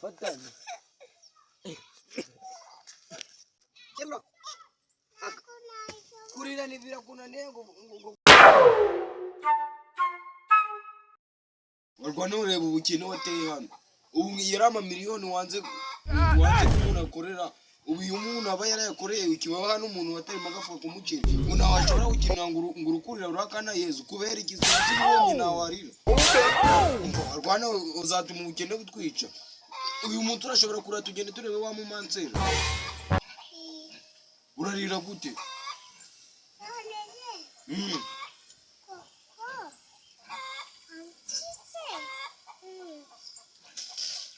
Twafatanye. Kurira ni birakunaniye ngo warwana ureba ubukene wateye hano. Ubu yari amamiliyoni wanze wanze ko umuntu akorera. Ubu iyo umuntu aba yarayakoreye ikibaho hano, umuntu watarimo agafuka k'umuceri ngo ntawashobora gukina ngo urukurira urakana Yezu kubera ikizinzi n'uwo nyina warira. Umva warwana, uzatuma ubukene butwica. Uyu muntu urashobora kurira? Tugende turebe wa mumansera. Urarira gute?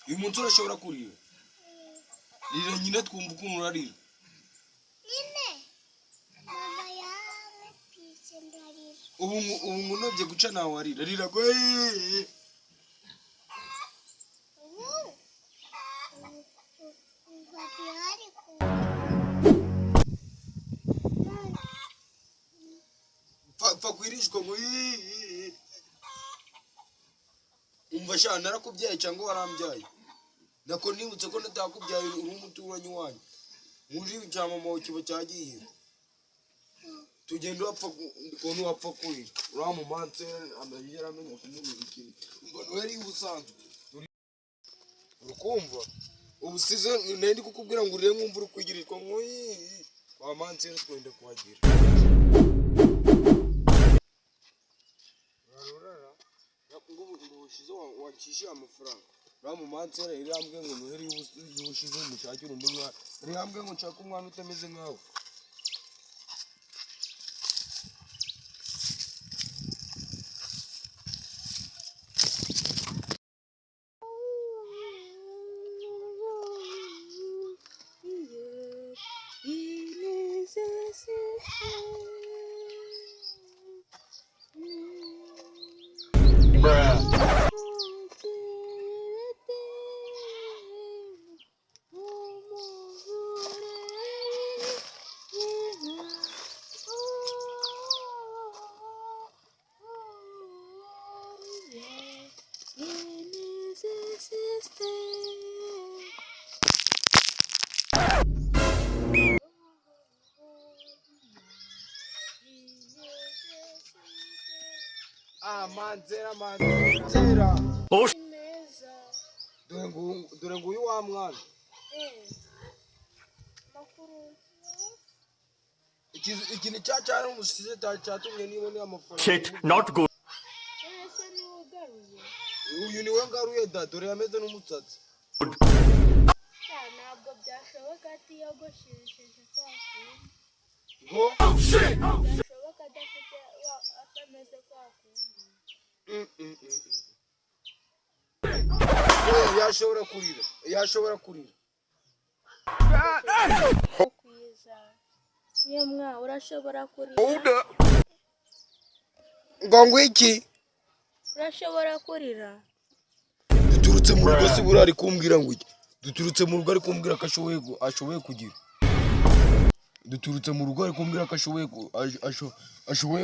Uyu munsi urashobora kurira? Rira nyine twumva ukuntu urarira. Nyine mama yaramupitse ndarira. Ubu ngunobye guca nawe warira. Rira go. Ubu papi ari ku Pfa kwirishwa ngo umva sha, narakubyaye cyangwa warambyaye? Nako nibutse ko natakubyaye, uri umuturanyi wanyu muri cya mama wawe kiba cyagiye. Tugenda wapfa ukuntu wapfa kurira. Uriya mumansera amajya aramenya kumubwira ikintu ngo noheli y'ubusanzwe urukumva ubusize. Nari ndi kukubwira ngo urire nkumva uri kwigirirwa ngo kwa mansera twenda kuhagera. Urarora ngo ubushize wacishe amafaranga. Uriya mumansera yari yambwiye ngo noheli y'ubushize mushakire undi mwana. Yari yambwiye ngo nshake umwana utameze nkawe. Ah, manzera, manzera. Meza. Dore nguyu wa mwana. Makuru. Iki ni cya cyane umusize cyatumye niboneye amafaranga. Shit, not good. Ese niwe ugaruye? Uyu niwe ngaruye da, dore yameze n'umutsatsi. Sha, ntabwo byashoboka atiyogoshesheje kwa kundi. Ngo Byashoboka adafite atameze kwa kundi. Yashobora kurira, yashobora kurira. Kwiza ye mwa, urashobora kurira? Ngo iki? Urashobora kurira? Duturutse mu rugo si buriya ari kumbwira ngo iki? Duturutse mu rugo ari kumbwira ko ashoboye kugira. Duturutse mu rugo ari kumbwira ko ashoboye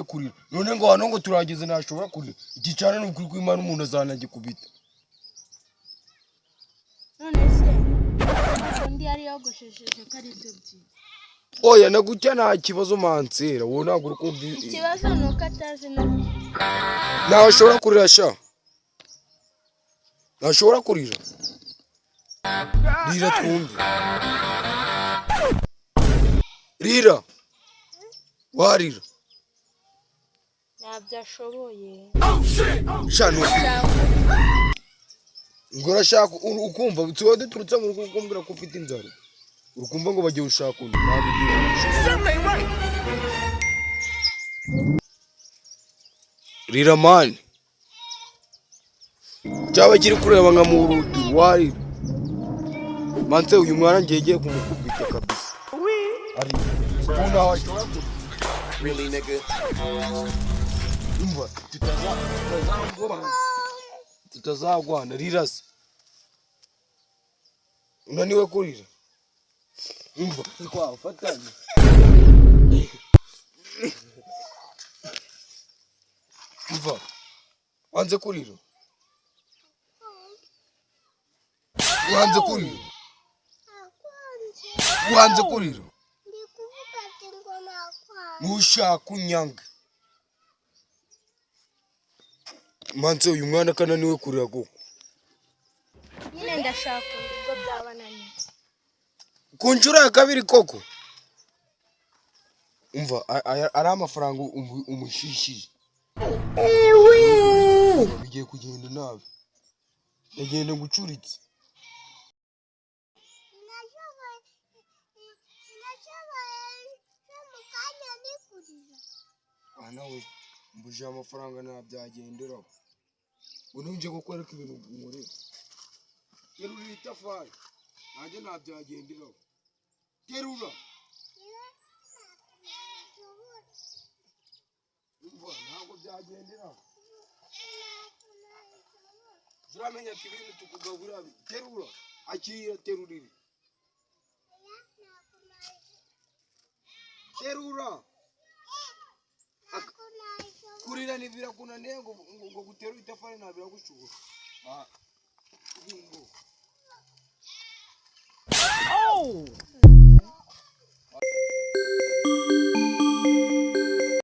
kurira, none ngo hano ngo turageze ntashobora kurira. Iki cyane ni ukuri kw'Imana, umuntu azanagikubita. None se undi yari yogoshesheje ko ari byo byiza? Oya, nagutya nta kibazo mansera, wowe ntabwo uri kumva. Ikibazo ni uko atazi no Ntawe ashobora kurira sha, ntashobora kurira. Rira twumve, rira, warira? Ntabyo ashoboye. Sha, ni ukuri. Cyangwa Ngo urashaka ukumva tuba duturutse mu rugo kumbwira ko ufite inzara, urukumva ngo bagiye gushaka undi, ntabwo ugiye. Rira man, cyaba kiri kureba nka murudu, warira manse? Uyu mwana ngiye kumukubita kabisa, ari ubu ntawe ashobora kurira. Really, nigga? Umva, tutazagwana, tutazagwana. Rira se, unaniwe kurira? Umva twafatanye. Umva, wanze kurira. Wanze kurira, wanze kurira. Ndi kuvuga ati ngo nakwanze. Ntushaka unyange manse. Uyu mwana kananiwe kurira koko. Nyine ndashaka undi, ubwo byabananiye. Ku nshuro ya kabiri koko. Umva, ari amafaranga umushishije bigiye kugenda nabi, ndagenda ngucuritse. Sinashoboye, sinashoboye no mu kanya nikurira. Mwana we, mbujije amafaranga, ntabyagenderaho. Ubu nje kukwereka ibintu nkorera. Terura itafari, nanjye ntabyagenderaho. Terura. Umva, ntabwo byagenderaho. Turamenya ko ibintu tukugabura. Terura, akira, terura ibi. Terura. Kurira ni birakunaniye ngo guterura itafari nta biragushobora. Ah, ngo.